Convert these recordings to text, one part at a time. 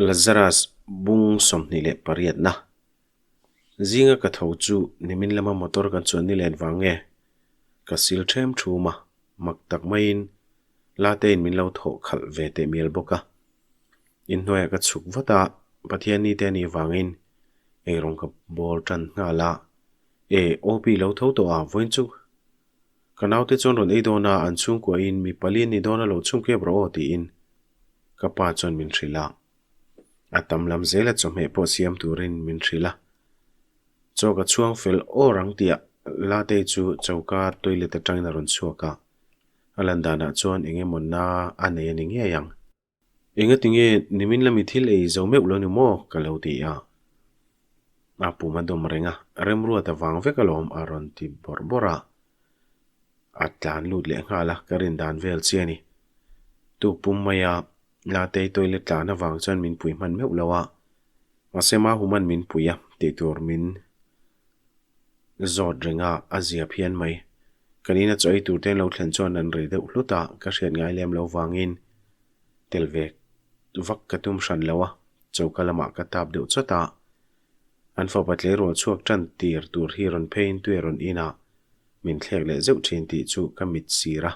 Lazarus bung 28 na. Zinga ka tho chu nimin lama motor kan chuan ni len vang nge? Ka sil ṭhem ṭhum a, mak tak maiin Latein min lo thawh khalh ve teh mial bawk a. Inhnuaiah ka chhuk vat a, Pathianni te anih vangin eirawng ka bawl ṭan nghal a. E, OP lo tho tawh a, vawiin chu Ka naute chuan rawn ei dawn a, an chhungkuahin mi pali an ni dawn a lo chhungkep rawh aw tiin ka pa chuan min hrilh a. A tam lam zela chawhmeh pawh siam turin min hrilh a. Chaw ka chhuang fel awr ang tih Latei chu choka toilet atangin a rawn chhuak a. A lan danah chuan eng emaw na a nei a ni ngei ang. Engatinge nimin lami thil ei zo meuh lo ni maw? ka lo ti a. A pum a dawm reng a, remruat a vang vek alawm a rawn ti bawrh bawrh a. A tlan lut leh nghal a, ka rin dan vel chi a ni. Tuk pum maia Latei toilet tlan avang chuan min pui hman meuh lo a, mahse Mahuman min pui a tih tur min Zawt reng a, a zia phian mai. Kan ina chaw ei tur te an lo thlen chuan an rei deuh hlut a, ka hriat ngai lem lo vangin tel ve vak ka tum hran lo a, choka lamah ka tap deuh chawt a. An fapa tleirawl chhuak tan tir tur hi rawn pheiin tui a rawn in a, min thlek leh zeuh thin tih chu ka mit sir a.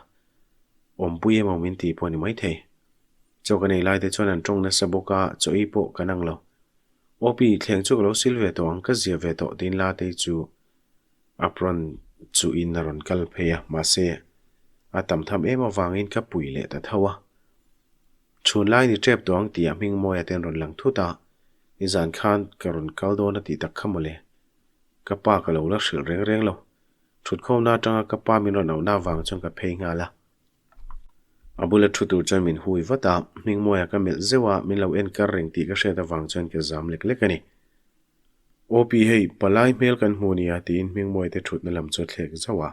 Awmpui emaw min ti pawh a ni maithei. Chaw kan ei lai te chuan an tawng nasa bawk a, chaw ei pawh kan ang lo. Opi, thleng chu ka lo sil ve tawh ang, ka zia ve tawh tiin Latei chu apron chuhin a rawn kal phei a, mahse a tam tham em avangin ka pui leh ta tho a. Chhun lai ni tep tawh ang tih a hming mawia te an rawn lang thut a, nizan khan ka rawn kal dawn a tih tak kha mawle. Ka pa ka lo la hrilh reng reng lo. Thutkhawmna atanga ka pa min rawn auhna avang chuan ka phei nghal a. A bula thu tur chuan min hui vat a, Hmingmawia ka melh zeuh a, min lo en kar reng tih ka hriat avang chuan ka zam lek lek a ni. Aw pi hei, palai hmel kan hmu nia tiin Hmingmawia te thutna lam chu a thlek zauh a.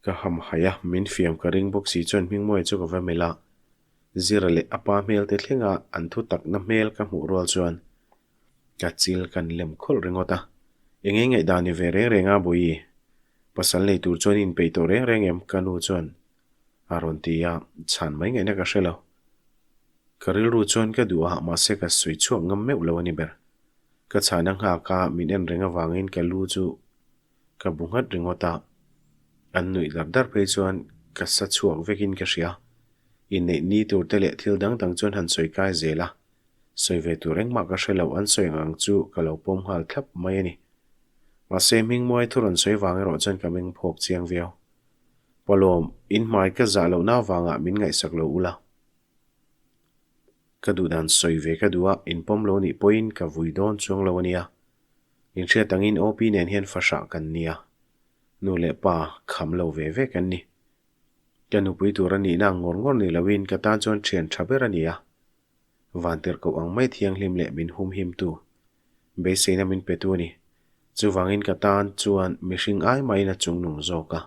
Ka ham haih a, min fiam ka ring bawk si chuan Hmingmawia chu ka va melh a, Zira leh a pa hmel te thlenga an thu takna hmel ka hmuh rual chuan ka chil kan lem khawlh ringawt a. Eng eng ngaihdan ni ve reng reng a Bawihi? Pasal nei tur chuan i inpeih tawh reng reng em? Ka nu chuan a rawn ti a, chhan mai ngaihna ka hre lo. Ka rilru chuan ka duh a, mahse ka sawi chhuak ngam meuh lo a ni ber. Ka chhana nghak a, min en reng avangin ka lu chu ka bu nghat ringawt a. An nuih dar dar phei chuan ka sa chhuak vekin ka hria. Inneih ni tur te leh thil dang dang chuan han sawi kai zel a, Sawi ve tur engmah ka hre lo, an sawi ang ang chu ka lo pawm nghal thlap mai a ni. Mahse, Hmingmuai thu rawn sawi vang erawh chuan ka meng phawk chiang viau. Pawlawm, in hmai ka zah lohna avangah min ngaihsak lo ula. Ka duh dan sawi ve ka duh a, in pawm lo nih pawhin ka vui dawn chuang lo a nia. In hriat angin OP nen hian fahrah kan nia. Nu leh pa kham lo ve ve kan ni. Ka nupui tur a nihna ang ngawr ngawr ni loin ka tan chuan thian tha ber a ni a. Vantirhkoh ang mai thianghlim leh min humhimtu, beiseina min petu a ni. Chuvangin ka tan chuan mihring ai mahin a chungnung zawk a.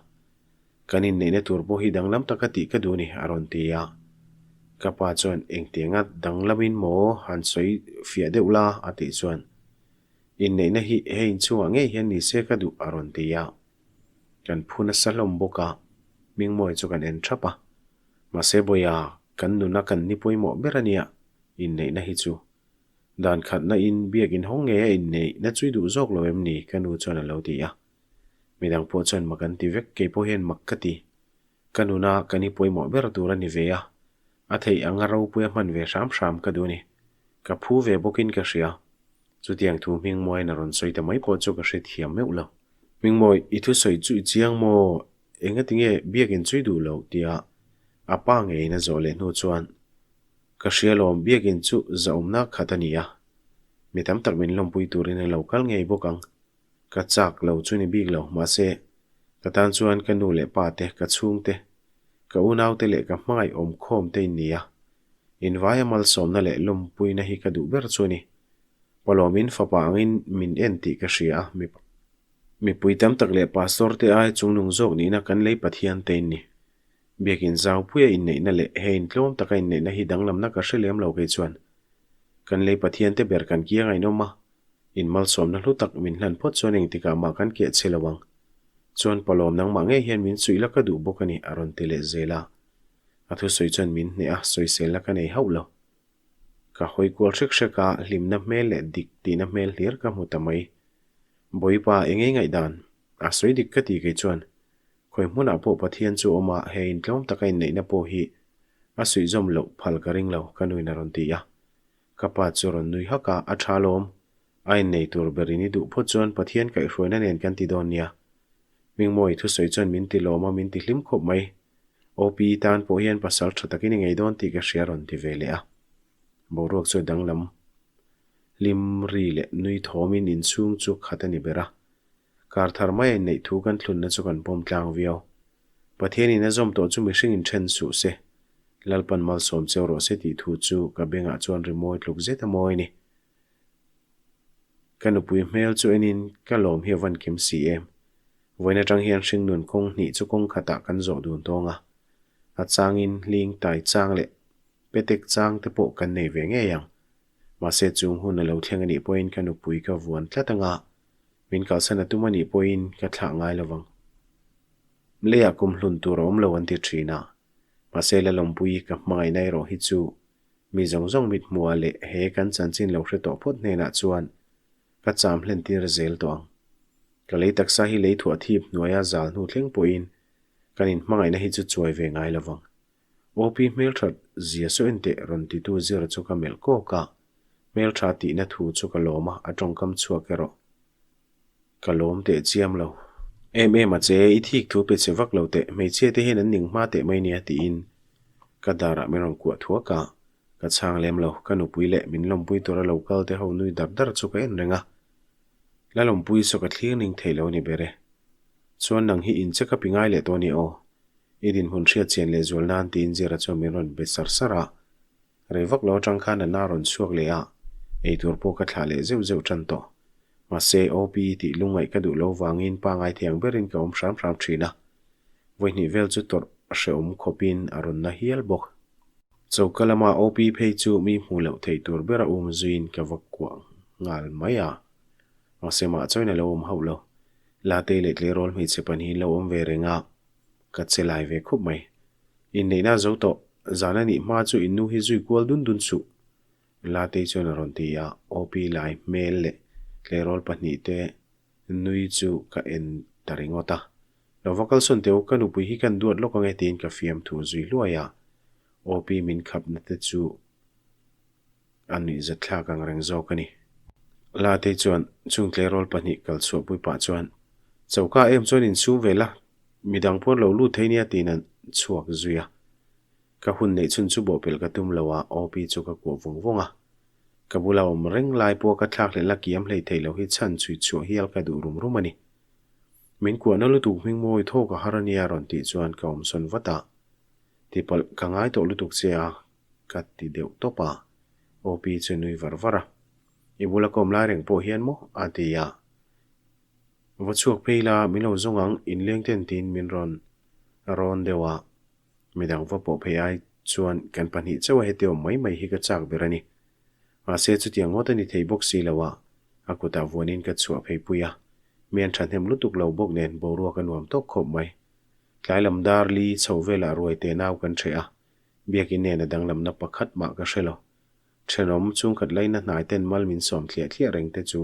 Kan inneihna tur pawh hi danglam taka tih ka duh ni, a rawn ti a. Ka pa chuan engtianga danglamin maw han sawi fiah deuh la, a tih chuan, Inneihna hi hei inchhungah ngei hian ni se ka duh, a rawn ti a. Kan phu nasa hlawm bawk a, Hmingmawi chu kan en thap a. Mahse Bawiha, kan nuna kan ni pawimawh ber a nia, inneihna hi chu. Dan khatna in biak inhawng ngei a inneihna chu i duh zawk lo em ni? ka nu chuan a lo ti a. Midang pawh chuan mak an ti vek, kei pawh hian mak ka ti. Ka nuna kan i pawimawh ber tur a ni ve a, a theih anga ropui a hman ve hram hram ka duh a ni. Ka phu ve bawkin ka hria. Chutiang thu Hmingmawiin a rawn sawi ta mai pawh chu ka hrethiam meuh lo. Hmingmawi, i thusawi chu i chiang maw? Engati nge biakin chui duh loh tia a pa ngeiin a zawh leh hnu chuan, Ka hria lawm, biakin chu zahawmna khat a ni a, mi tam tak min lawmpui turin a lo kal ngei bawk ang. Ka chak lo chu ni bik lo, mahse, ka tan chuan ka nu leh pa te, ka chhung te, ka unau te leh ka hmangaih awmkhawm te in ni a. Invaia malsawmna leh lawmpuina hi ka duh ber chu a ni. Palawmin fapa angin min en tih ka hria a, mipa. Mipui tam tak leh pastor te ai chungnung zawk nihna kan lei Pathian te in ni. Biakin zaupuia inneihna leh he intlawm taka inneihna hi danglamna ka hre lem lo kei chuan. Kan lei Pathian te ber kan kiang a inawm a, in malsawmna hlu tak min hlan phawt chuan engtikah mah kan keh che lo ang. Chuan Palawm nangmah ngei hian min suih la ka duh bawk a ni a rawn ti leh zel a. A thusawi chuan min hneh a, sawiselna ka nei hauh lo. Ka hawi kual hrek hrek a, hlimna hmel leh dik tihna hmel hlir ka hmu ta mai. Bawipa, eng ei ngaihdan? A sawi dik ka ti kei chuan. Khawi hmunah pawh Pathian chu awm a, he intlawm taka inneihna pawh hi a suihzawm loh phal ka ring lo, ka nuin a rawn ti a. Ka pa chu rawn nui hak a, a tha lawm. A innei tur berin i duh phawt chuan Pathian kaihhruaina nen kan ti dawn nia. Hmingmawi thusawi chuan min ti lawm a, min ti hlim khawp mai. OP tan pawh hian pasal tha takin i ngei dawn tih ka hria rawn ti ve leh a. Boruak chu a danglam. Hlim ri leh nui thawmin inchhung chu khat a ni ber a. Kar thar mai a inneih thu kan thlunna chu kan pawm tlang viau. Pathianin a zawm tawh chu mihring in then suh se. Lalpan malsawm cheu rawh se tih thu chu ka bengah chuan rimawi tluk zet a mawi ni. Ka nupui hmel chu enin ka lawm hi a van kim si em. Vawiin atang hian hringnun kawng hnih chu kawng khatah kan zawh dun tawng a. A changin hling tai chang leh petek chang te pawh kan nei ve ngei ang. Mahse chung hun a lo thleng anih pawhin ka nupui ka vuan tlat anga min kalsan a tum anih pawhin ka thlah ngai lovang. Leiah kum hlun tur a awm lo an ti thin a. Mahse Lalawmpuii ka hmangaihna erawh hi chu Mi zawng zawng mithmuha leh he kan chanchin lo hre tawh phawt hnenah chuan ka cham hlen tir zel tawh ang. Ka lei taksa hi lei thuah thip hnuaia zal hnu thleng pawhin kan inhmangaihna hi chu chuai ve ngai lo vang. OP hmeltha zia saw enteh rawn titu zir chu ka melh kawk a, hmeltha tihna thu chu ka lawm a, a tawngkam chhuak erawh Ka lawm teh chiam lo. Em em a che, i thik thu pe che vak lo teh, hmeichhia te hian an ning hma teh mai nia tiin ka darah min rawn kuah thuak a, ka chhang lem lo, ka nupui leh min lawmpui tura lo kal te ho nui dar dar chu ka en reng a, la lawmpui saw ka thlir ning thei lo a ni ber e. Chuan nang hi in check up i ngai leh tawh a ni aw, i dinhmun hriat chian leh zual nan tiin Zira chuan min rawn be sar sar a, Rei vak lo atang khan a na rawn chhuak leh a, eitur pawh ka thlah leh zeuh zeuh tan tawh. Mahse, OP tih lungngaih ka duh lo vangin pa ngai thiang berin ka awm hram hram thin a. Vawihnih vel chu tawrh hrehawm khawpin a rawn na hial bawk. Choka lama OP phei chu mi hmuh loh theih tur bera um zuiin ka va kuah nghal mai a. Mahse, mah chawiin a lo awm hauh lo. Latei leh tleirawl hmeichhe pahnihin lo awm ve reng a, ka che lai ve khup mai. Inneihna zo tawh, zan a nih hma chu innu hi zui kual dun dun suh. Latei chuan a rawn ti a, OP lai hmel leh tleirawl pahnihte nui chu ka en ta ringawt a. Lo va kalsawn teh u, ka nupui hi kan duat lawk ange tiin ka fiamthu zui hluai a. OP min khapna te chu a nuihzat thlak ang reng zawk a ni. Latei chuan chung tleirawl pahnih kal chhuahpui pah chuan, Choka em chuan insum ve la, Midang pawh lo lut thei nia tiin an chhuak zui a. Ka hun neih chhun chu bawhpelh ka tum lo a, OP chu ka kuah vawng vawng a. Ka bula awm reng lai pawh ka thlak leh la kiam hlei thei lo hi chhan chhui chhuah hial ka duh rum rum a ni. Min kuahna lutuk hming mawi thawk a har a nia rawn tih chuan ka awm sawn vat a. Tipalh ka ngai tawh lutuk che a, ka ti deuh tawp a. OP chu nui var var a. I bula ka awm lai reng pawh hian maw? a ti a. Va chhuak phei la, min lo zawng ang, inleng ten tiin min rawn rawn deuh a. Midang va pawh phei ai chuan kan pahnih chauh a heti awm mai mai hi ka chak ber a ni. Mahse chutiang ngawt a ni thei bawk si lo a, a kutah vuanin ka chhuah phei pui a. Mi an thahnem lutuk lo bawk nen boruak a nuam tawk khawp mai. Tlai lam dar li chho velah ruai te nau kan hreh a, biakin nen a danglamna pakhat mah ka hre lo. Thenawm chhungkhat laina hnai ten mal min sawm thliah thliah reng te chu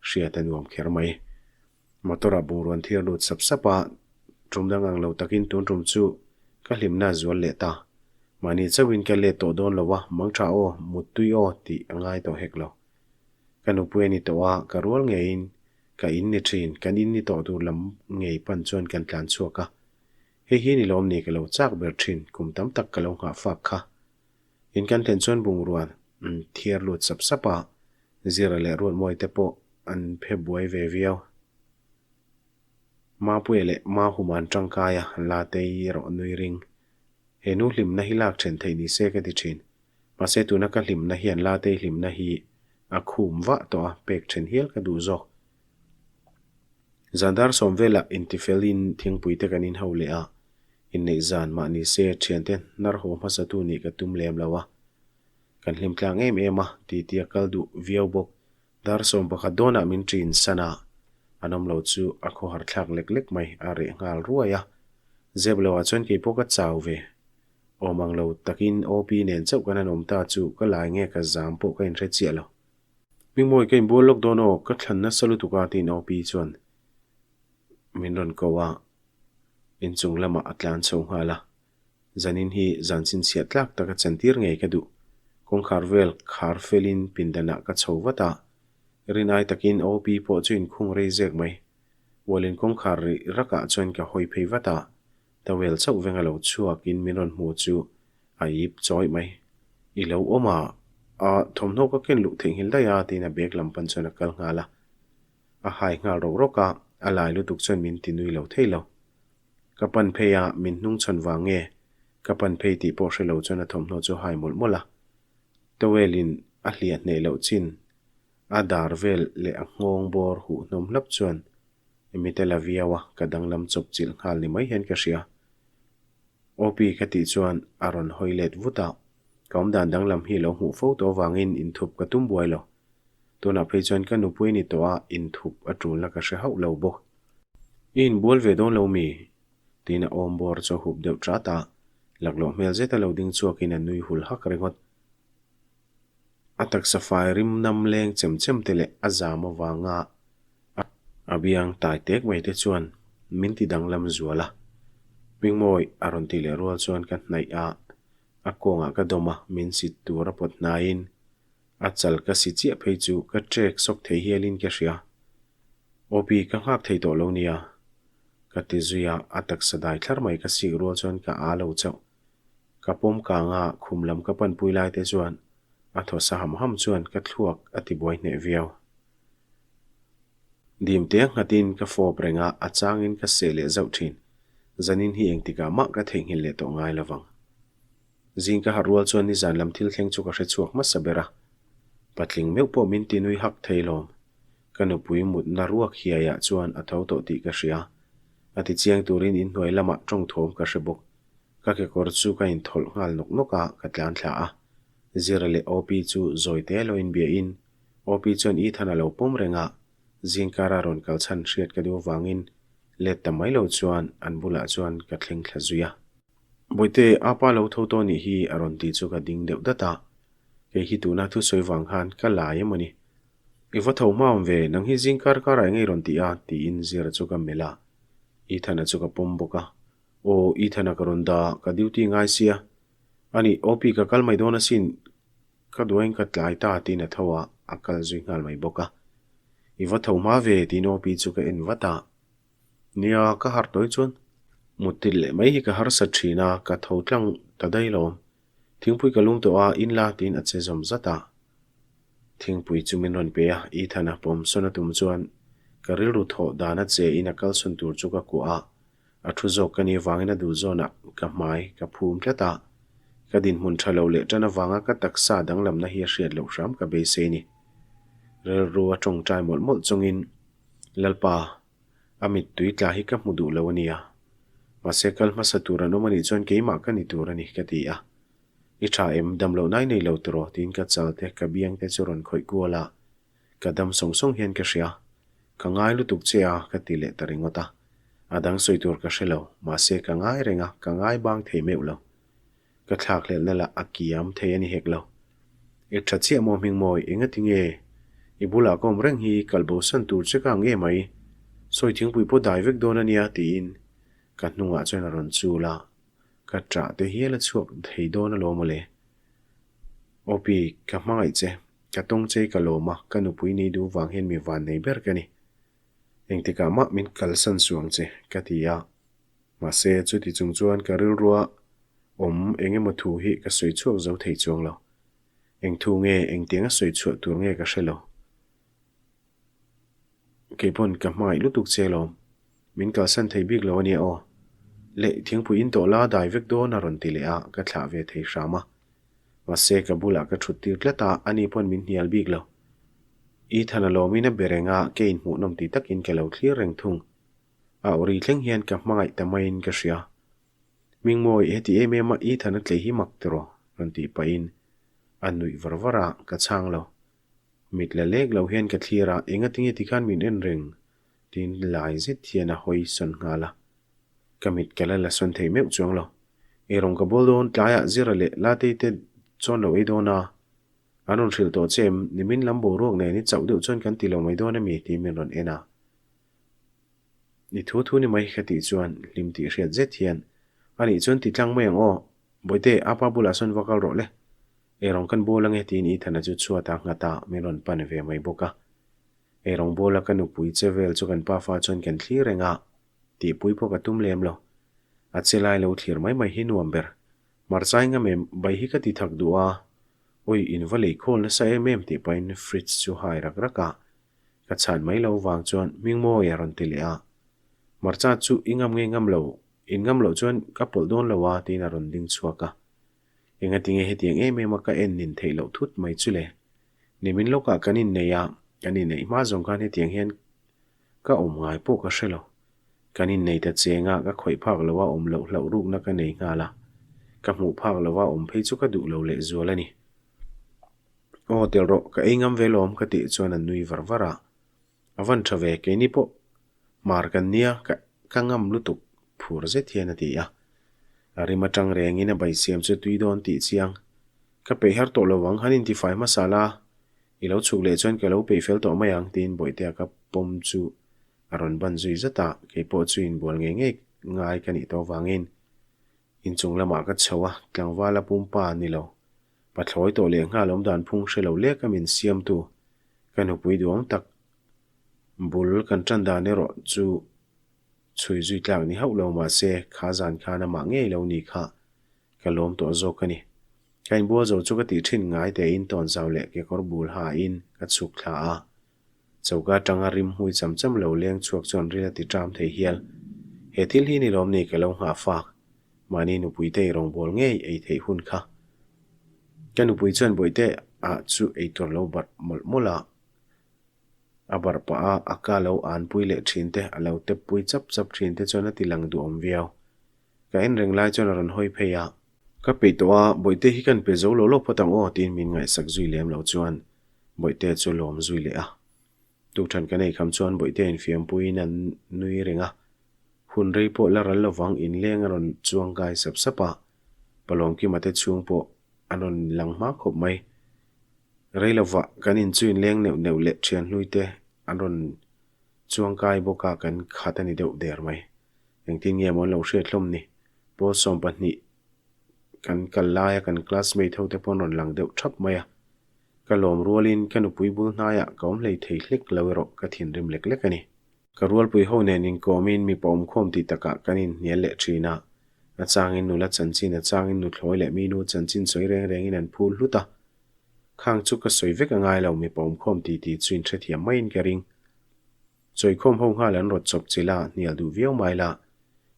hriat a nuam kher mai. Motor ah bungrawn thir lut sap sap a, tum dang ang lo takin tun tum chu ka hlimna a zual leh ta. Mahni chauhin ka let tawh dawn lo a, mangtha aw, muttui aw tih a ngai tawh hek lo. Ka nupui a ni tawh a, ka rual ngeiin ka in ni thin, kan in ni tawh tur lam ngei pan chuan kan tlan chhuak a. Hei hi ni lawm ni ka lo chak ber thin, kum tam tak ka lo nghah fak kha. In kan thlen chuan bungrua an thiar lut sap sap a, Zira leh Ruatmawi te pawh an phe buai ve viau. Mapuia leh Mahuma an tangkai a, Latei erawh nui ring. He nu hlimna hi lak then theih ni se ka ti thin. Mahse tuna ka hlimna hian Latei hlimna hi a khum vah tawh a, pek then hial ka duh zawk. Zan dar sawm velah intifelin thingpui te kan inho leh a, inneih zan mah ni se thiante hnar haw hmasatu nih ka tum lem lo a. Kan hlim tlang em em a, titi a kal duh viau bawk. Dar 11 dawnah min ṭin san a, an awm lo chu a khawhar thlak lek lek mai, a reh nghal ruai a. Zep loah chuan keipawh ka chau ve. Awm ang lo takin OP nen chauh kan han awm ta chu ka lai nge ka zam pawh ka inhre chiah lo. Hmingmawi ka inbual lawk dawn aw, ka thlan nasa lutuk a tiin OP chuan min rawn ko a, inchung lamah a tlan chho nghal a. Zanin hi zan chhinchhiah tlak taka chantir ngei ka duh. Kawngkhar vel khar felin pindanah ka chho vat a, rin ai takin OP pawh chu inkhung rei zek mai. Ualin kawngkhar rih rakah chuan ka hawi phei vat a, towel chauh veng a lo chhuakin min rawn hmu chu a ip chawih mai. I lo awm a, a thawmhnaw ka ken luh theihnghilh daih a tiin a bag lam pan chuan a kal nghal a. A hai nghal rawk rawk a, a lai lutuk chuan min ti nui lo thei lo. Ka pan phei a, min hnung chhawn vang nge? Ka pan phei tih pawh hre lo chuan a thawmhnaw chu hai mawlh mawlh a. Towel in a hliah hneh loh chin a dar vel leh a nghawng bawr huh hnawm hlap chuan mit a la viau a, ka danglam chawp chilh nghal ni mai hian ka hria. Opi ka tih chuan a rawn hawi let vut a, ka awmdan danglam hi lo hmuh fo tawh avangin inthup ka tum buai lo. Tunah phei chuan ka nupui ni tawh a, inthup a tulna ka hre hauh lo bawk. I inbual ve dawn lo mi? Tiin a awm bawr chu a hup deuh ṭat a, laklawh hmel zeta lo ding chhuakin a nui hul hak ringawt. A taksa fai rim nam leng chem chem te leh a zam avanga a biang tai tek mai te chuan min ti danglam zual a. Hmingmawi a rawn tih leh rual chuan ka hnaih a, a kawngah ka dawm a, min sit tur a pawt hnaiin a chal ka si chiah phei chu ka trek sawk thei hialin ka hria. Awpi ka nghak thei tawh lo nia. Ka ti zui a, a taksa dai thlar mai ka sik rual chuan ka aa lo chauh. Ka pawm kang a, khum lam ka panpui lai te chuan a thaw sa ham ham chuan ka thluak a ti buai hneh viau. Dim te nghatin ka fawp reng a, a changin ka seh leh zauh thin. Zanin hi engtikah mah ka theihnghilh leh tawh ngai lovang. Zing ka harh rual chuan nizan lam thil thleng chu ka hre chhuak hmasa ber a. Patling meuh pawh min ti nui hak thei lawm. Ka nupui mutna ruak hiaiah chuan a tho tawh tih ka hria. A ti chiang turin inhnuai lamah tawng thawm ka hre bawk. Ka kekawr chu ka inthawlh nghal nawk nawk a, ka tlan thla a. Zira leh Opi chu zawi te lo inbiahin Opi chuan Ethan a lo pawm reng a, zingkara rawn kal chhan hriat ka duh avangin let ta mai lo chuan an bulah chuan ka thleng thla zui a. Bawihte, apa lo tho tawh nih hi a rawn ti chu ka ding deuh dat a, kei hi tuna thusawi vang khan ka lai emaw ni. I va tho hma awm ve, nang hi zingkar karah eng nge i rawn ti a? tiin Zira chu ka melh a, Ethan-a chu ka pawm bawk a. Aw, Ethan-a ka rawn dah, ka duty ngai sia. A nih, OP ka kal mai dawn asin, ka duain ka tlai ta tiin a tho a, a kal zui nghal mai bawk a. I va tho hma ve tiin OP chu ka en vat a. Nia, ka harh tawi chuan muttil leh mai hi ka harsa thin a, ka tho tlang ta daih lo. Thingpui ka lum tawh a, in la tiin a che zawm zat a. Thingpui chu min rawn pe a, Ethan-a pawmsawn a tum chuan ka rilru thawh dan a che in a kalsawn tur chu ka kuah a. A thu zawk ka nih avangin a duh zawnah ka hmai ka phum tlat a, ka dinhmun tha lo leh tan avanga ka taksa danglamna hi a hriat loh hram ka beisei ni. Rilru a tawngtai mawlh mawlh chungin, Lalpa, a mittui tla hi ka hmu duh lo a nia. Mahse kal hmasa tur an awm a nih chuan keimah ka ni tur a ni ka ti a. I tha em, dam loh nai nei lo tiraw tiin ka chal te, ka biang te chu rawn khawih kual a. Ka dam sawng sawng hian ka hria. Ka ngai lutuk che a, ka ti leh ta ringawt a. A dang sawi tur ka hre lo, mahse ka ngai reng a, ka ngai bang thei meuh lo. Ka thlakhlelhna lah a kiam thei a ni hek lo. I tha chiah maw Hmingmawi, engati nge? I bulah ka awm reng hi kal bosan tur che ka ang em mai? Sawi thingpui pawh dai vek dawn a nia tiin ka hnungah chuan a rawn chul a, ka ṭah te hial a chhuak thei dawn alawm mawle. Opi, ka hmangaih che. Ka tawng chei ka lawm a, ka nupui nei duh vang hian mi van nei ber ka ni. Engtikah mah min kalsan suh ang che, ka ti a. Mahse, chuti chung chuan ka rilrua awm eng emaw thu hi ka sawi chhuak zo thei chuang lo. Eng thu nge, engtiang a sawi chhuah tur nge ka hre lo. Kei pawn ka hmangaih lutuk che lawm. Min kalsan thei bik lo a nia aw. Leh, thingpui in tawh la dai vek dawn a rawn ti leh a, ka thlah ve thei hram a. Mahse, ka bulah ka thut tir tlat a, ani pawn min hnial bik lo. Ethan a lawmin a be reng a, ke inhmuhnawm ti takin ka lo thlir reng thung. A awri thleng hian ka hmangaih ta maiin ka hria. Hmingmawi, heti em em a Ethan a tlei hi mak tiraw? rawn tih pahin a nuih var var a, ka chhang lo. Mit la lek lo hian ka thlir a, engatinge tikhan min en reng? tiin lai zet hian a hawi sawn nghal a. Ka mit ka la la sawn thei meuh chuang lo. Eirawng ka bawl dawn, tlaiah Zira leh Latei te chuan lo ei dawn a. An rawn hrilh tawh che em? Nimin lam boruak nen i chauh deuh chuan kan ti lo mai dawn a mi? tiin min rawn en a. I thu thu ni mai ka tih chuan hlim tih hriat zet hian, A nih chuan ti tlang mai ang aw, Bawihte, apa bulah sawn va kal rawh le. Eirawng kan bawl ange tiin Ethana chu chhuat a nghat a, min rawn pan ve mai bawk a. Eirawng bawla ka nupui che vel chu kan pafa chuan kan thlir reng a, tihpui pawh ka tum lem lo. A che lai lo thlir mai mai hi nuam ber. Hmarcha i ngam em? Bai hi ka ti thak duh a. Ui, in va lei khawl nasa em em tih pahin fridge chu hai rak rak a. Ka chhan mai lo vang chuan Hmingmawi a rawn ti leh a. Hmarcha chu i ngam nge ngam lo? In ngam loh chuan ka pawlh dawn lo a tiin a rawn ding chhuak a. Engatinge hetiang em em a ka en nin theih loh thut mai chu le? Nimin lawkah kan innei a, kan inneih hma zawng khan hetiang hian ka awm ngai pawh ka hre lo. Kan innei ta cheng a, ka khawih phak lo a awm loh hlauh rukna ka nei nghal a. Ka hmuh phak lo a awm phei chu ka duh lo lehzual a ni. Aw tel rawh, ka ei ngam ve lawm ka tih chuan an nui var var a. A van tha ve, keini pawh hmar kan nia ka ka ngam lutuk phur zet hian a ti a. A rim atang rengin a bai siam chu tui dawn tih chiang. Ka peih har tawh lo ang, han intifai hmasa la, i lo chhuk leh chuan ka lo peih fel tawh mai ang tiin Bawihtea ka pawm chu a rawn ban zui zat a, keipawh chu inbual ngei ngei ngai ka nih tawh vangin inchung lamah ka chho a, tlangvala pumpa ni lo, pathlawi tawh leh nghal awmdan phung hre lo lek a min siamtu Ka nupui duang tak bul kan tan dan erawh chu chhui zui tlak ni hauh lo mah se kha zan khan amah ngei lo ni kha ka lawm tawh zawk a ni. Ka inbual zo chu ka tih thin ngai tein tawnzau leh kekawr bul hain ka chhuk thla a. Choka atanga rim hmui cham cham lo leng chhuak chuan ril a ti ṭam thei hial. He thil hi ni lawm ni ka lo nghah fak. Mahni nupuite i rawngbâwl ngei ei theih hun kha. Ka nupui chuan bawihte ah chu ei tur lo barh mawlh mawlh a, a barh pah a, a ka lo ânpui leh ṭhin te, a lo tep pui chap chap ṭhin te chuan a ti lang duhawm viau. Ka en reng lai chuan a rawn hawi phei a. Ka peih tawh a, bawihte hi kan pe zo lo lo phawt ang aw tiin min ngaihsak zui lem lo chuan bawihte chu lawm zui leh a. Tukṭhan kan ei kham chuan bawihte infiampuiin an nui reng a, Hun rei pawh la ral lovang inleng a rawn chuang kai sap sap a, Palawmkima te chhung pawh an rawn lang hma khawp mai. Rei lovah kan in chu inleng neuh neuh leh thianhlui te an rawn chuang kai bawk a, kan khat a ni deuh der mai. Engtin nge maw an lo hriat hlawm ni? Pawl 12 kan kal laia kan classmate ho te pawh an rawn lang deuh thap mai a. Ka lawm rualin ka nupui bul hnaiah ka awm hlei thei hlek lo erawh ka thinrim lek lek a ni. Ka rualpui ho nen inkawmin mipa awmkhawm tih takah kan inhnial leh thin a. A changin nula chanchin, a changin nuthlawi leh minu chanchin sawi reng rengin an phul hlut a. Khang chu ka sawi vek a ngai lo, mipa awmkhawm tih tih chu inhrethiam maiin ka ring. Chawikhawm ho nghal an rawt chawp chilh a, hnial duh viau mai la.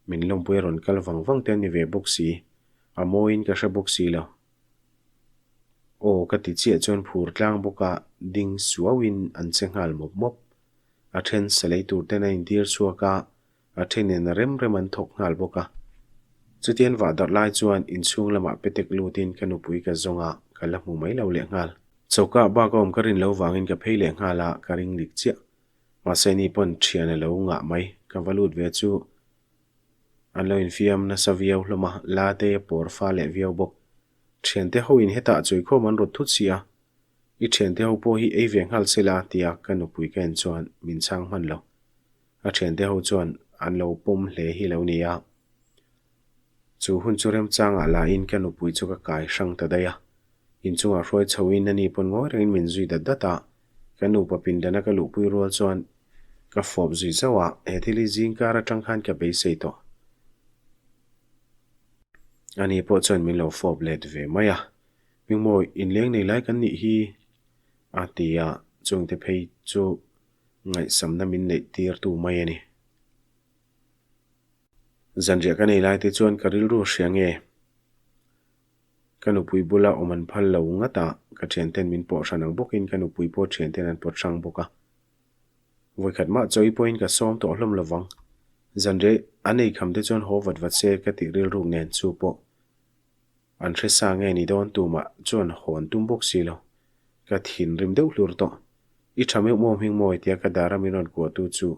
Min lawmpui a rawn kal vang vang te an ni ve bawk si. A mawiin ka hre bawk si lo. Aw ka ti chiah chuan phur tlang bawk a, ding suauin an che nghal mawp mawp. A then salei tur ten a intir chhuak a, a thenin a rem rem an thawk nghal bawk a. Chutian vah darh lai chuan inchhung lamah petek lutin ka nupui ka zawng a, ka la hmu mai lo leh nghal. Choka bak a awm ka rin lo vangin ka phei leh nghal a, ka ring dik chiah. Mahse ni pawn thian a lo ngah mai, ka va lut ve chu an lo infiam nasa viau hlawm a, la te a pawr fa leh viau bawk. Thiante ho in hetah chawikhawm an rawt thut si a, I thiante ho pawh hi ei ve nghal se la tia ka nupui ka en chuan min chhang hman lo. A thiante ho chuan an lo pawm hle hi lo ni a. Chu hun chu remchangah lahin ka nupui chu ka kai hrang ta daih a. Inchungah hruai chhoin ani pawn ngawi rengin min zui dat dat a. Ka nupa pindana ka luhpui rual chuan ka fawp zui zauh a, he thil hi zingkar atang khan ka beisei tawh. Ani pawh chuan min lo fawp let ve mai a. Hmingmawi, inleng nei lai kan nih hi a ti a, chungte phei chu ngaihsamna min neih tir tu mai a ni. Zanriah ka nei lai te chuan ka rilru hria nge? Ka nupui bula awm an phal lo ngat a, ka thianten min pawh hran ang bawkin ka nupui pawh thianten an pawt hrang bawk a. Vawikhat mah chawi pawhin ka sawm tawh hlawm lovang. Zanriah a nei kham te chuan haw vat vat se ka tih rilruk nen chu pawh An hre sa nge ni dawn tumah chuan hawn tum bawk si lo. Ka thinrim deuh hlur tawh. I tha meuh maw hming mawi tia ka dara min rawn kuahtu chu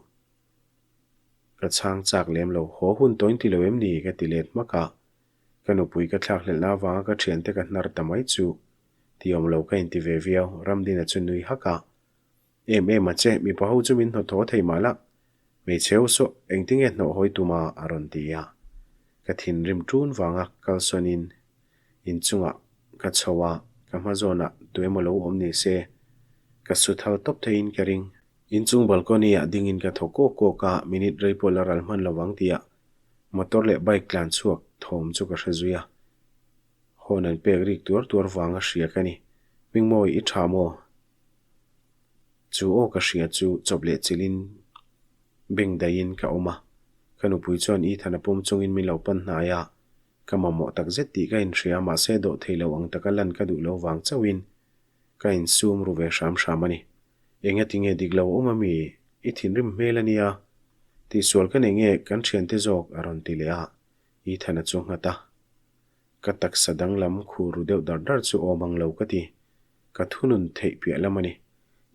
ka chhang chak lem lo. Haw hun tawhin ti lo em ni? ka ti let hmak a. Ka nupui ka thlakhlelhna avanga ka thiante ka hnar ta mai chu ti awm lo ka inti ve viau, Ramdina chu nui hak a. Em em a che, mipa ho chu min hnawt thaw thei mah la, hmeichhe ho saw engtinge hnawh hawi tuma a rawn ti a. Ka thinrim ṭun vanga kalsawnin inchungah ka chho a, ka hma zawnah tuemaw lo awm ni se ka su thal tawp theiin ka ring. Inchung balcony-ah dingin ka thaw kawk kawk a, minute rei pawh la ral hman lo vang tihah motor leh bike tlan chhuak thawm chu ka hre zui a. Horn an pek rik tuar tuar vanga hria ka ni. Hmingmawi i tha maw? Chu aw ka hria chu chawp leh chilhin beng daihin ka awm a. Ka nupui chuan Ethan a pawm chungin min lo pan hnai a, ka mamawh tak zet tih ka inhria mahse dawh thei lo ang taka lan ka duh lo vang chauhin ka insum ru ve hram hram a ni. Engati nge dik lo awm ami? I thinrim hmel a nia. Tihsual ka nei nge kan thiante zawk a rawn ti leh a, Ethan a chu nghat a. Ka taksa danglam khur ru deuh dar dar chu awm ang lo ka ti. Ka thunun theih piah lam a ni.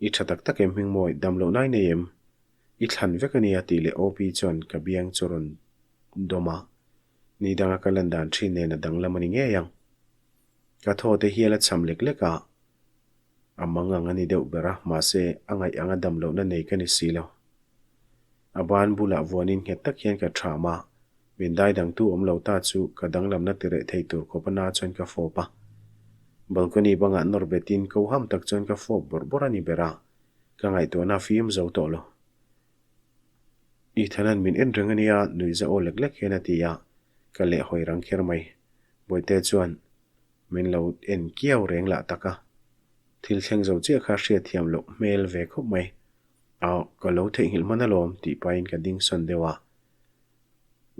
I tha tak tak em Hmingmawi, dam loh nai nei em? I thlan vek a nia tih leh OP chuan ka biang chu rawn dawm a. Ni danga ka lan dan thin nen a danglam a ni ngei ang. Ka thaw te hial a cham lek lek a. A mang ang a ni deuh ber a, mahse a ngaih anga dam lohna nei ka ni si lo. A ban bulah vuanin nghet tak hian ka ṭham a, min dai dangtu awm lo ta chu ka danglamna ti reh thei tur khawp a na chuan ka fawp a. Balcony bangah nawr betin ko ham tak chuan ka fawp bawrh bawrh a ni ber a, ka ngaihtuahna a fim zo tawh lo. Ethan-a'n min en reng a nia, nuihza aw lek lek hian a ti a, ka lehhawi rang kher mai. Bawihte chuan Min lo en kiau reng lah tak a, thil thleng zo chiah kha hriat thiam loh hmel ve khawp mai. Aw, ka lo theihnghilh hman alawm tih pahin ka ding sawn deuh a.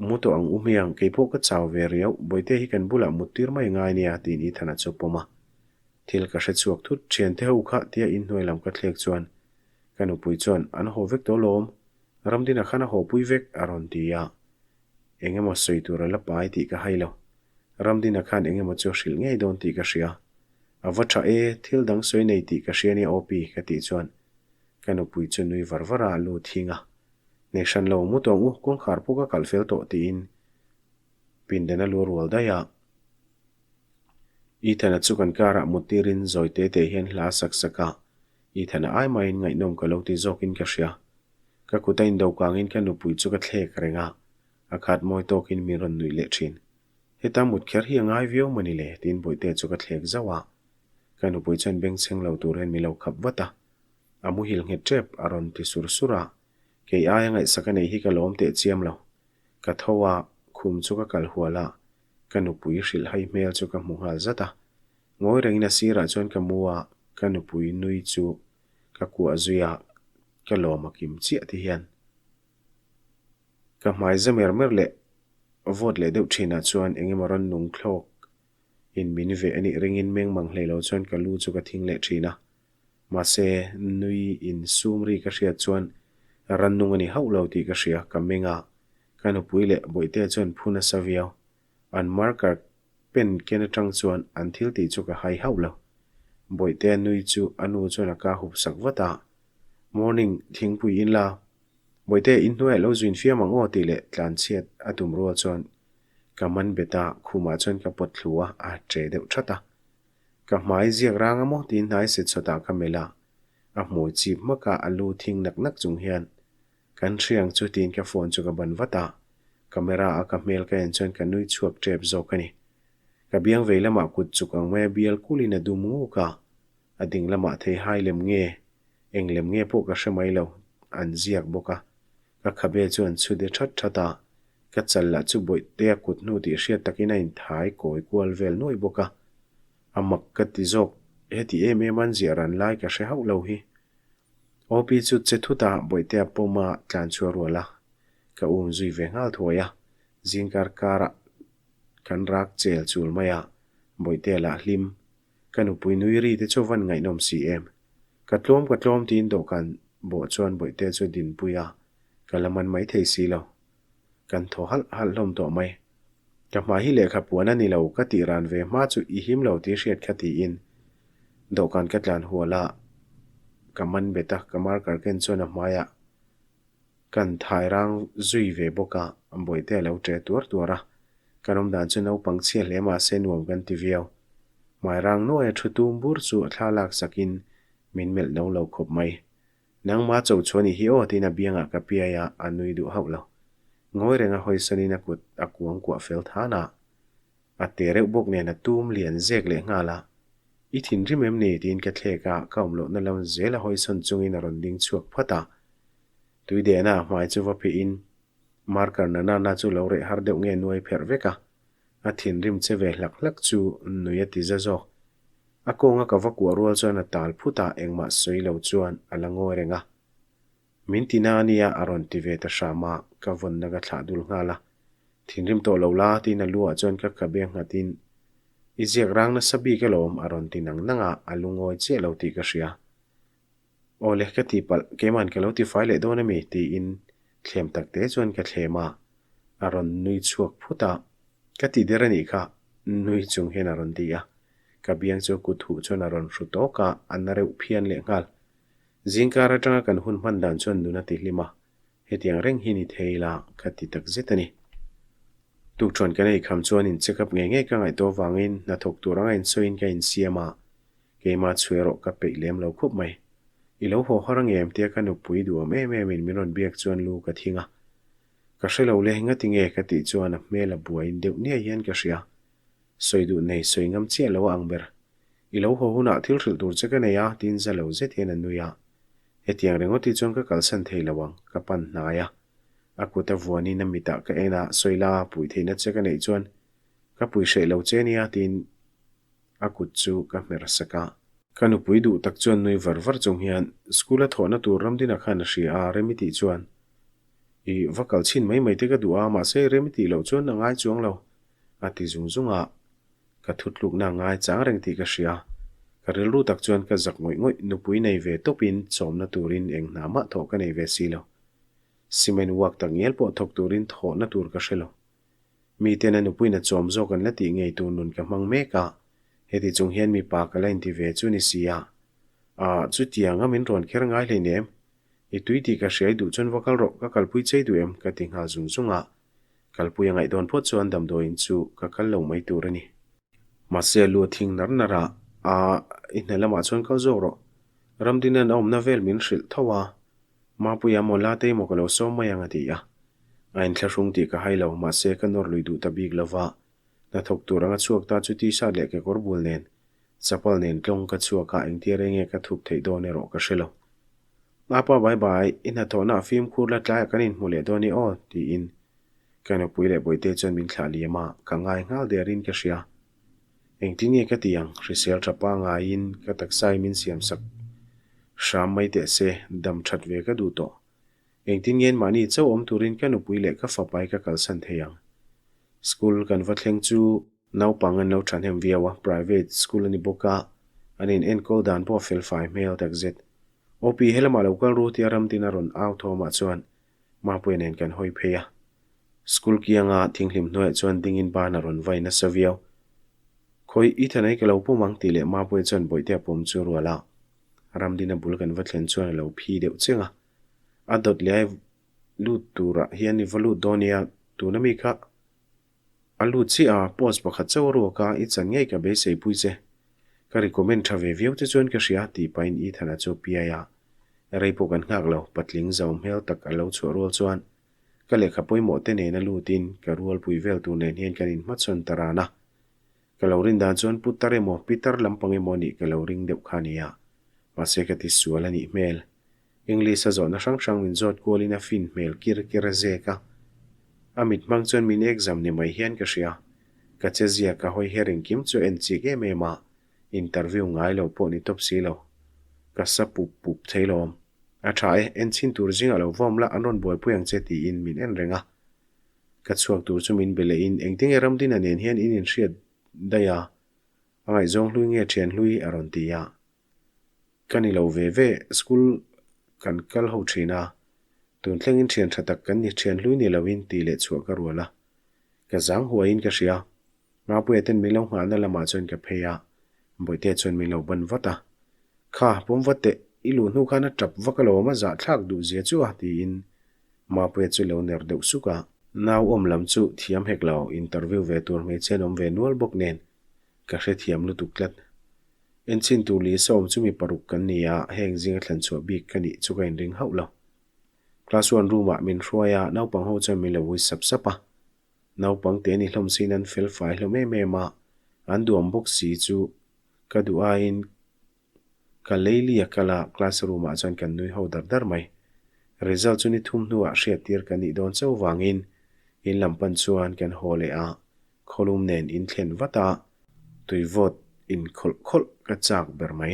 Mu tawh ang u hmiang, kei pawh ka chau ve riau, Bawihte hi kan bulah mut tir mai ngai nia tiin Ethan-a chu pawm a. Thil ka hre chhuak thut, thiante ho kha tia inhnuai lam ka thlek chuan ka nupui chuan an haw vek tawh alawm, Ramdina khan a haw pui vek a rawn ti a. Eng emaw sawi tur a la pai tih ka hai lo. Ramdina khan eng emaw chu a hrilh ngei dawn tih ka hria. A va tha e, thil dang sawi nei tih ka hria nia OP ka tih chuan ka nupui chu nui var var a lu thing a. Nei hran lo mu tawng u, kawngkhar pawh ka kalh fel tawh tiin pindan a lu rual daih a. Ethan-a chu kan karah mut tirin zawi te te hian hla a sak sak a, Ethan-a ai maiin ngaihnawm ka lo ti zawkin ka hria. Ka kut a indo kangin ka nupui chu ka thlek reng a, a khat mawi tawkin min rawn nuih leh thin. Heta mut kher hi a ngai viau mawni le? tiin Bawihtea chu ka thlek zauh a. Ka nupui chuan bengchheng lo tur hian min lo khap vat a. A muhil nghet tep a rawn ti sur sur a, kei aia ngaihsak a nei hi ka lawm teh chiam lo. Ka tho a, khum chu ka kal hual a, ka nupui hrilh hai hmel chu ka hmu nghal zat a. Ngawi rengin a sirah chuan ka mu a, ka nupui nui chu ka kuah zui a, ka lawm a kim chiah ti hian ka hmai za mer mer leh vawt leh deuh thinah chuan eng emaw rawn nung thlawk in min veh a nih ringin meng mang hlei lo chuan ka lu chu ka thing leh thin a. Mahse, nui in sum ri ka hriat chuan rannung a ni hauh lo tih ka hria, ka meng a, ka nupui leh Bawihtea chuan phu nasa viau. An marker Pen ken atang chuan an thil tih chu ka hai hauh lo. Bawihtea nui chu a nu chuan a ka hup sak vat a, Morning, thingpui in la. Bawihtea in hnuaiah lo zuin fiam ang aw tih leh tlanchhiat a tum rual chuan ka man bet a, khumah chuan ka pawt thlu a, a che deuh that a. Ka hmai ziak rang a maw tiin hnai set chawtah ka melh a, a hmui chip hmak a, a lu thing nak nak chung hian Kan hriang chu tiin ka phone chu ka ban vat a, camera a ka hmel ka en chuan ka nui chhuak tep zawk a ni. Ka biang vei lamah kut chuk ang maia bial kulin a dum nguk a, a ding lamah thei hai lem nge, eng lem nge pawh ka hre mai lo, an ziak bawk a. Ka khabe chu an chhu de that that a, ka chal lah chu bawihtea kut hnu tih hriat takin a inthai kawi kual vel nuai bawk a. A mak ka ti zawk, heti em em an ziah ran lai ka hre hauh lo hi. OP chu che thut a, Bawihtea pawm a tlan chhuah rual a, ka um zui ve nghal thuai a, zingkar karah kan rak chel chul mai a, Bawihtea lah hlim, ka nupui nui ri te chu van ngaihnawm si em. Ka tlawm ka tlawm tiin dawhkan bawh chuan Bawihtea chu dinpui a, ka la man mai thei si lo. Kan thaw halh halh hlawm tawh mai. Ka hmai hi lehkha puan a ni lo, ka tih ran ve hma chu i him lo tih hriat kha tiin dawhkan ka tlan hual a, ka man bet a, ka marker ken chuan a hmaiah kan thai rang zui ve bawk a, Bawihte a lo ṭe tuar tuar a. Kan awm dan chu naupang chhia hle mah se nuam kan ti viau. Hmai rang nuaia thu tum bur chu a thla lak sakin min melh no lo khawp mai. Nangma cho chuan i hi aw tiin a biangah ka piai a, a nui duh hauh lo. Ngawi renga hawisanin a kut a kuang kuah fel than a. A te reuh bawk nen a tum lian zek leh nghal a. I thinrim em ni? tiin ka thlek a, ka awm lohna lam zel a hawisawn chungin a rawn ding chhuak phat a. Tui dehna a hmai chu va phihin marker na nana chu lo reh har deuh nge nuai pherh vek a. A thinrim che ve hlak hlak chu nui a ti za zawk. A kawnga ka va kuah rual chuan a tal phut a, engmah sawi lo chuan a la ngawi reng a. Min ti na ania a rawn ti ve ta hram a, ka vawnna ka thlah dul nghal a. Thinrim tawh lo la tiin a lu ah chuan ka khabe nghatin I ziak rang nasa bik alawm a rawn ti nang nang a, a lungawi chiah lo tih ka hria. Aw le ka ti palh, keiman ka lo ti fai leh dawn ami? tiin thlem tak te chuan ka thlem a, a rawn nui chhuak phut a, Ka ti der anih kha nui chung hian a rawn ti a, ka biang chu kut huh chuan a rawn hru tawk a, a na reuh phian leh nghal. Zingkar atanga kan hun hman dan chuan nun a ti hlim a, hetiang reng hi ni thei ila ka ti tak zet a ni. Tukṭhuan kan ei kham chuan in check up ngei ngei ka ngaihtuah avangin hnathawk tur anga insawiin ka insiam a, keimah chhu erawh ka peih lem lo khup mai. I lo haw har angem tia ka nupui duhawm em emin min rawn biak chuan lu ka thing a. Ka hre lo le, ngati nge ka tih chuan a hmel a buaiin deuh niai hian ka hria. Sawi duh nei sawi ngam chiah lo a ang ber. I lo haw hunah thil hrilh tur che ka nei a, tiin za lo zet hian a nui a. Hetiang ringawt hi chuan ka kalsan thei lo ang, ka pan hnai a. A kut a vuanin a mitah ka en a, sawi la, puih theihna che ka neih chuan ka pui hreh lo che nia, tiin a kut chu ka hmer sak a. Ka nupui duh tak chuan nui var var chung hian school a thawhna tur Ramdina khan a hria a, rem i tih chuan i va kal chhin mai mai te ka duh a, mahse rem i tih loh chuan a ngai chuang lo, a ti zung zung a. Ka thutlukna a ngai chang reng tih ka hria. Ka rilru tak chuan ka zak ngawih ngawih, nupui nei ve tawpin chawmna turin eng hna mah thawh ka nei ve si lo. Cement work tak ngial pawh thawk turin thawhna tur ka hre lo. Miten a nupuina chawm zawk an la tih ngei tur nun ka hmang mek a, heti chung hian mipa ka la inti ve chu ni si a. Ah, chutianga min rawn kher ngai hleinem. I tui tih ka hriai duh chuan va kal rawh, ka kalpui chei duh em? ka ti nghal zung zung a. Kalpui a ngaih dawn phawt chuan damdawiin chu ka kal lo mai tur a ni. Mahse a lu a thing nar nar a, a i hna lamah chuan kal zawk rawh. Ramdina'n a awmna vel min hrilh tho a, Mapuia maw la tei maw ka lo sawm mai ang a ti a. A inthlahrung tih ka hai lo, mahse ka nawr lui duh ta bik lo va. Hnathawk tur anga chhuak ta chu t-shirt leh kekawr bul nen, chapal nen tlawng ka chhuak a, engtia reng nge ka thup theih dawn erawh ka hre lo. Apa bye bye, i hnathawhna a fimkhur la tlaiah kan inhmu leh dawn i aw, tiin ka nupui leh Bawihte chuan min thlah liam a, ka ngai nghal derin ka hria. Engtin nge ka ti ang, hrisel tha pangaiin ka taksa hi min siam sak hram mai teh se, dam that ve ka duh tawh. Engtin nge mahni chauh awm turin ka nupui leh ka fapa hi ka kalsan thei ang. School kan va thleng chu naupang an lo thahnem viau a, private school a ni bawk a, an in enkawl dan pawh a fel fai hmel takzet. Awpi helamah lo kal ru tia Ramdina rawn au thawmah chuan Mapuia nen kan hawi phei a. School kianga thinghlim hnuaiah chuan dingin ban a rawn vai nasa viau. Khawi i thanai ka lo pawm ang tih leh Mapuia chuan Bawihtea pawm chu rual a. Ramdina bul kan va thlen chuan a lo phi deuh cheng a. A dawt leh ai lut turah hian i va lut dawn nia, tuna mi kha a lut chiah a, post pakhat chauh a ruak a, i chan ngei ka beisei pui che. Ka recommend tha ve viau che chuan ka hria tih pahin Ethan-a chu piai a. Rei pawh kan nghak lo, patling zau hmel tak a lo chhuah rual chuan ka lehkha pawimawh te nena lutin ka rualpui vel tur nen hian kan inhmachhawn ta ran a. Ka lo rin dan chuan putar emaw pitar lampang emaw nih ka lo ring deuh kha nia. Mahse ka ti sual a nih hmel. English a zawhna hrang hrang min zawt kualin a fin hmel kir kir a zek a. A mit hmang chuan min exam ni mai hian ka hria. Ka che zia ka hawi her engkim chu en chik em em a, interview ngai lo pawh ni tawp si lo. Ka sa pup pup thei lawm. A tha e, en chhin tur zingah lo vawm la an rawn buaipui ang che tiin min en reng a. Ka chhuak tur chu min be lehin engtinge Ramdina nen hian in inhriat daih a, a ngaihzawng hlui nge thian hlui a rawn ti a. Ka ni lo ve ve, school kan kal ho thin a, tun thlengin thian tha tak kan ni thian hlui ni loin tih leh chhuah ka rual a. Ka zang huaiin ka hria. Mapuia ten min lo nghahna lamah chuan ka phei a, Bawihtea chuan min lo ban vat a. Kha, pawm vat teh, i luh hnu khan a tap vak alawm a zahthlak duh zia chu a, tiin Mapuia chu lo ner deuh suk a. Nau awm lam chu thiam hek lo, interview ve tur hmeichhe an awm ve nual bawk nen ka hrethiam lutuk tlat. Enchhin tur Lisa awm chu mi paruk kan ni a, heng zinga thlan chhuah bik ka nih chu ka inring hauh lo. Class one room ah min hruai a, naupang ho chuan min lo ui sap sap a. Naupang te ni hlawm siin an fel fai hlawm em em a, an duam bawk si chu ka duh aiin Ka leili a kal a, class room ah chuan kan nui ho dar dar mai. Result chu ni thum hnuah hriattir kan nih dawn chauh vangin in lam pan chuan kan haw leh a, khawlum nen in thlen vat a, tui vawt in khawlh khawlh ka chak ber mai.